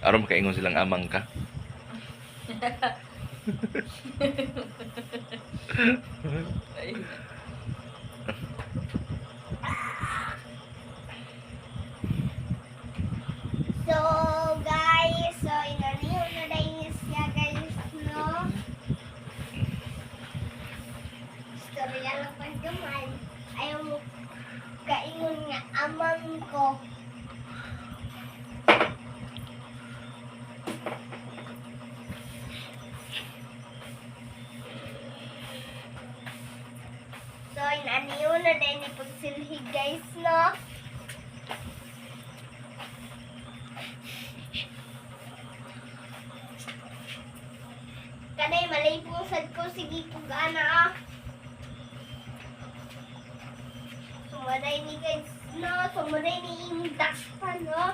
Aron makaingon silang amang ka. Ayun. So, guys, so inaniho na dahil siya, guys, no? Istorya lang pa gamay. Ayaw mo kaingon nga amang ko. So, inaniho na dahil ni pagsilhi, guys, no? Kanay malay sad ko sige kog ana ah. Sumaday ni guys no, sumaday ni imong dakpan no.